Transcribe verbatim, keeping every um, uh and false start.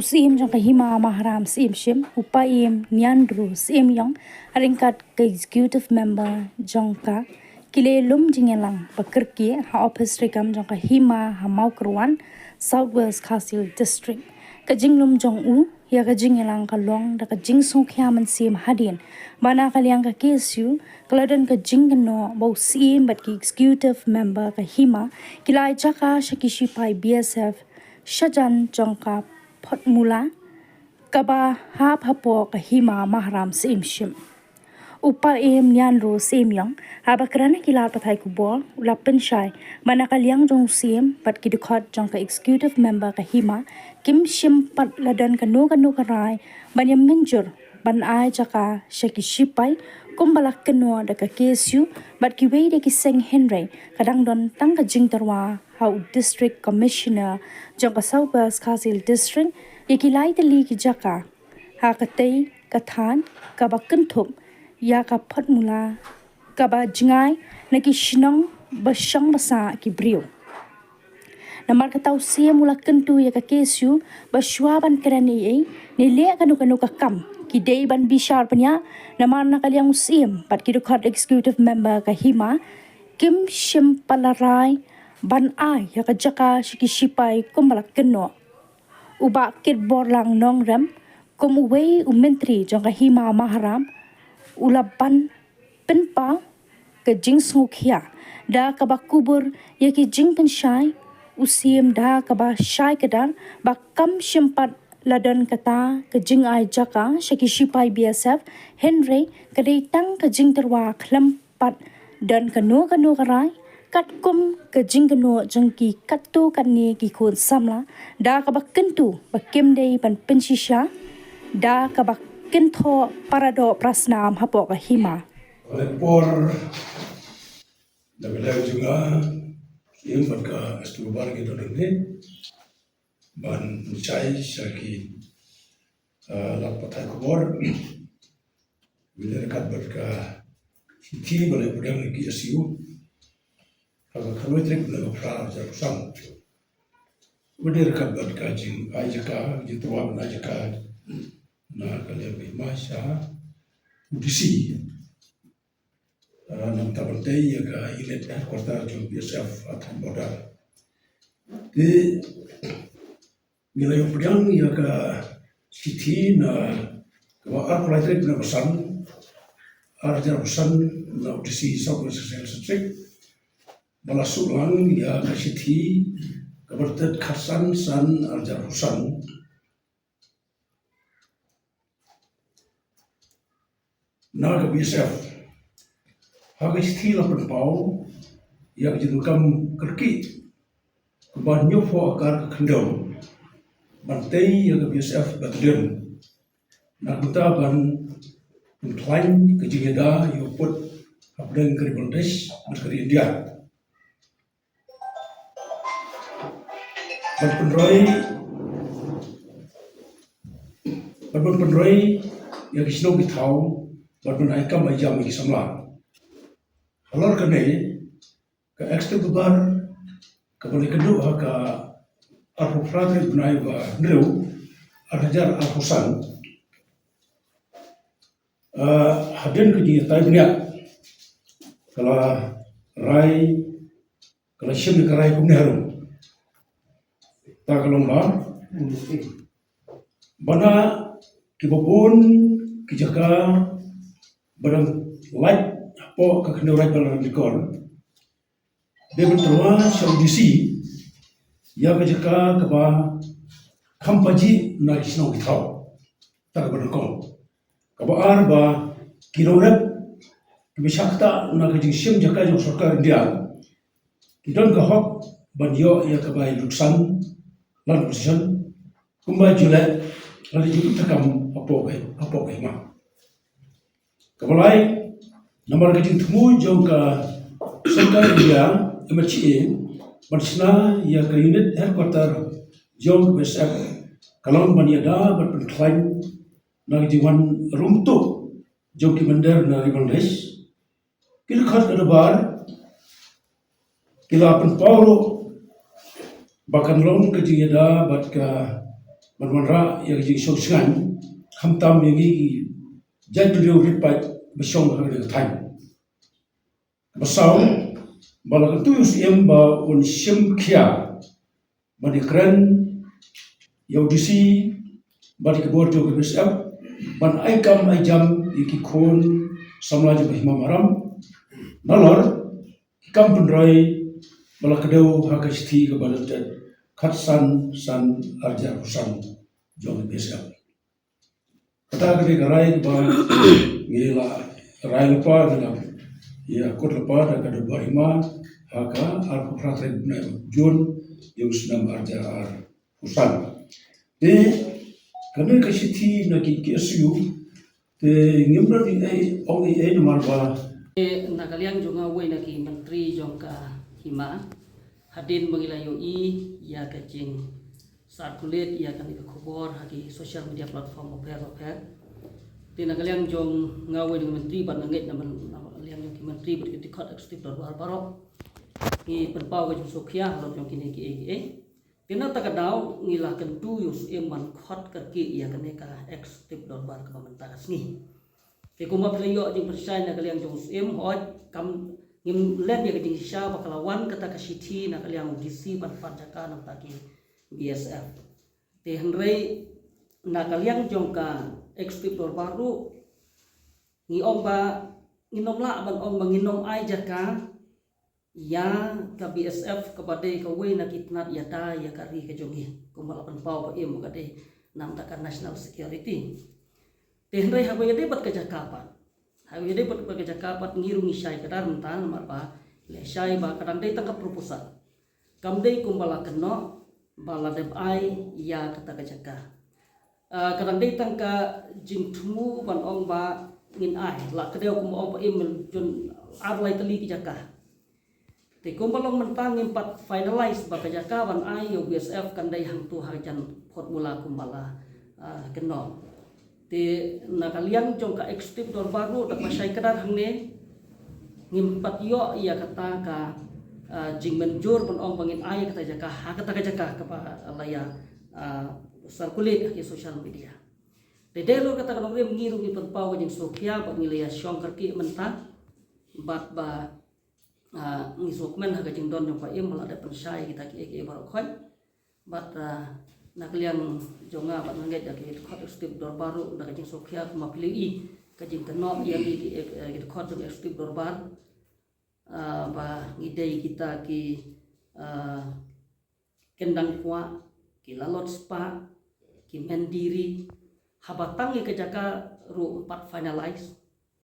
Syiem jong ka Hima Maharam Syiem Shim, u Paiem Nianru Syiem Iong, ha ryngkat ka executive member jong ka, ki la lum jingïalang ba kyrkieh ha office treikam jong ka Hima ha Mawkyrwat, South West Khasi Hills District. Ka jinglum jong u ïa ka jingïalang ka long da ka jingsngewkhia mynsiem hadien ba na ka liang ka K S U ka la don ka jingkynnoh ba u Syiem bad ki executive member ka Hima ki la ai jaka sha ki shipai B S F shajan jong ka Photmula, kaba hap hapoh ka Hima Maharam Syiem Shim. U Paiem Nianru Syiem Iong, haba kren ha ki lad pathai khubor, u la pynshai ba na ka liang jong u Syiem bad ki dkhot jong ka executive member ka Hima kim shym pat la don kano kano ka rai ban ïa mynjur ban ai jaka sha ki shipai kumba la kynnoh da ka K S U bad kiwei de ki seng, hynrei ka dang don tang ka jingtyrwa ha u District Commissioner jong ka South West Khasi Hills District ïa ki lai tylli ki jaka ha katei ka thaiñ kaba kynthup ïa ka Photmula, kaba jngai na ki shnong ba shong ba sah ki briew. Namar kata u Syiem u la kyntu ïa ka K S U ba shuwa ban kren ei ei ne leh kano kano ka kam, ki dei ban bishar bniah, namar na ka liang u Syiem bad ki dkhot executive member ka Hima kim shym pat la rai ban ai ïa ka jaka sha ki shipai kumba la kynnoh. U Bah Kitborlang Nongrem, kum uwei u myntri jong ka Hima Maharam, u la ban pynpaw ka jingsngewkhia da kaba kubur ïa ki jingpynshai u Syiem da kaba shai kdar ba kam shym pat la don kata ka jingai jaka sha ki shipai B S F, hynrei ka dei tang ka jingtyrwa khlem pat don kano kano ka rai, katkum ka jingkynnoh jong ki katto katne ki khun samla, da kaba kyntu ba kim dei ban pynshisha da kaba kynthoh paradoh parasnam hapoh ka Hima. Ka por da ka dei jong nga, ïa bad ka Esther Babar ki don hangne ban shai sha ki, ah, lad pathai khubor. Mynta ryngkat bad ka shithi ba la pdiang na K S U ha ka khatwei tarik bnai ba phra, arhajar arphew san. Mynta ryngkat bad ka jingai jaka, jingtyrwa ban ai jaka na ka liang ka Hima sha u D C. Ah, nangta ban tei ïa ka unit headquarter jong B S F ha thaiñ border. Te ngi la ïoh pdiang ïa ka shithi na kaba arphew lai tarik bnai ba san, arhajar arphew san, na u D C South West Khasi Hills District, ba la shu lang ïa ka shithi kaba tei khatsan san arhajar arphew san. Na ka B S F. Ha ka shithi la pynpaw ïa ka jingdonkam kyrkieh kaba hynñiewphew akar ka khyndew ban tei ïa ka B S F battalion. Na ka bynta ban pynkhlaiñ ka jingïada ïa u pud hapdeng ka Ri Bangladesh bad ka ri India. Ban pynroi, ban, ban pynroi ïa ki shnong ki thaw, ban, ban ai kam ai jam ïa ki samla. Halor kane, ka Executive Member kaba la kynduh ha ka arphew phra tarik bnai ba hynriew, arhajar arphew san, ah, hadien ka jingïatai bniah, ka la rai, ka la shim ïa ka rai kumne harum. Ta ka long ba, ba na kiba bun ki jaka ba dang lait hapoh ka khyndew raid ba la dang dikor, dei ban tyrwa sha u D C ïa ka jaka kaba kham pajih na ki shnong ki thaw. Ta kaba nyngkong. Kaba ar, ba ki nongrep kiba shah ktah na ka jingshim jaka jong sorkar India ki don ka hok ban ïoh ïa ka bai luksan, land possession, kumba ju leh lane ju takam hapoh ka, hapoh ka hima. Kaba lai, namar ka jingthmu jong ka sorkar India, M H A, ban shna ïa ka unit headquarter jong ka B S F, ka long ban ïada bad pynkhlaiñ na ka jingwan rung tuh jong ki mynder na Ri Bangladesh. Ki dkhot ka Durbar ki la pynpaw ruh ba kan long ka jingïada bad ka Ban wanrah ïa ka jingshong shngaiñ khamtam ïa ngi ki jaitbynriew rit paid ba shong ha kane ka thaiñ. Ba saw, ba la kyntu ïa u Syiem ba un shim khia ban ïakren ïa u D C bad ïa ki bor jong ka B S F ban ai kam ai jam ïa ki khun samla jong ka hima Maram. Nalor ki kam pynroi ba la kdew ha ka shithi kaba la tet khatsan san arjar san jong ka B S F. Kata ka dei ka rai ba ngi la rai lypa, ngi la ïa kut lypa da ka Dorbar Hima ha ka arphew phra tarik bnai Jun ïa u snem arjar arphew san. Te kane ka shithi na ki K S U te ngim don ei ei ong ei ei namar ba. Te na ka liang jong nga, uwei na ki myntri jong ka hima, hadien ba ngi la ïohi ïa ka jing circulate ïa kane ka khubor ha ki social media platform bapher bapher. Te na ka liang jong nga, uwei na ki myntri, bad nga ngeit na man-, na ka liang jong ki myntri bad ki dkhot executive dorbar baroh, ngi pynpaw ka jingsngewkhia halor jong kine kiei kiei. Te na kata ka daw ngi la kyntu ïa u Syiem ban khot kyrkieh ïa kane ka executive dorbar kaba mynta ka sngi. Te kumba phi la ïoh jingpynshai na ka liang jong u Syiem, hooid, kam, ngim leh ïa ka jingshisha ba ka la wan kata ka shithi na ka liang u D C ban pan jaka na bynta ki B S F. Te hynrei na ka liang jong ka executive dorbar ruh, ngi ong ba ngin ym lah ban ong ba ngin ym ai jaka ïa ka B S F kaba dei kawei na ki tnat ïada ïa ka ri ka jong ngi, kumba la pynpaw ba im ba ka dei na bynta ka national security. Te hynrei haba ïadei bad ka jaka pat, haba ïadei bad ka jaka pat, ngi ruh ngi shai kdar mynta namar ba lehshai ba ka dang dei tang ka proposal, kam dei kumba la kynnoh ba la dep ai ïa kata ka jaka. Ah, ka dang dei tang ka jingthmu ban ong ba ngin ai, la ka dei kumba ong ba im jun ar lai tylli ki jaka. Te kumba long mynta ngim pat finalize ba ka jaka ban ai ïa u B S F kan dei hangto ha jan phot mula kumba la, ah, kynnoh. Te na ka liang jong ka executive dorbar ruh da kaba shai kdar hangne, ngim pat ïoh ïa kata ka, ah, jingmynjur ban ong ba ngin ai ïa kata jaka ha kata ka jaka kaba la ïa, ah, circulate ha ki social media. Te dei ruh kata ka nongrim, ngi ruh ngi pynpaw ka jingsngewkhia bad ngi la ïa shong kyrkieh mynta bad ba, ah, ngi sngewkmen ha ka jingdon jong Paiem ba la dep pynshai kita kiei kiei baroh khoit. Bad, ah, na ka liang jong nga bad nga ngeit da ki dkhot executive dorbar ruh da ka jingsngewkhia kumba phi la ïohi ka jingkynnoh ïa ngi ki, eh, ki dkhot jong executive dorbar, ah, ba ngi dei kita ki, ah, kyndang kwah, ki lalot spah, ki mynder ri. Haba tang ïa ka jaka ruh ym pat finalize,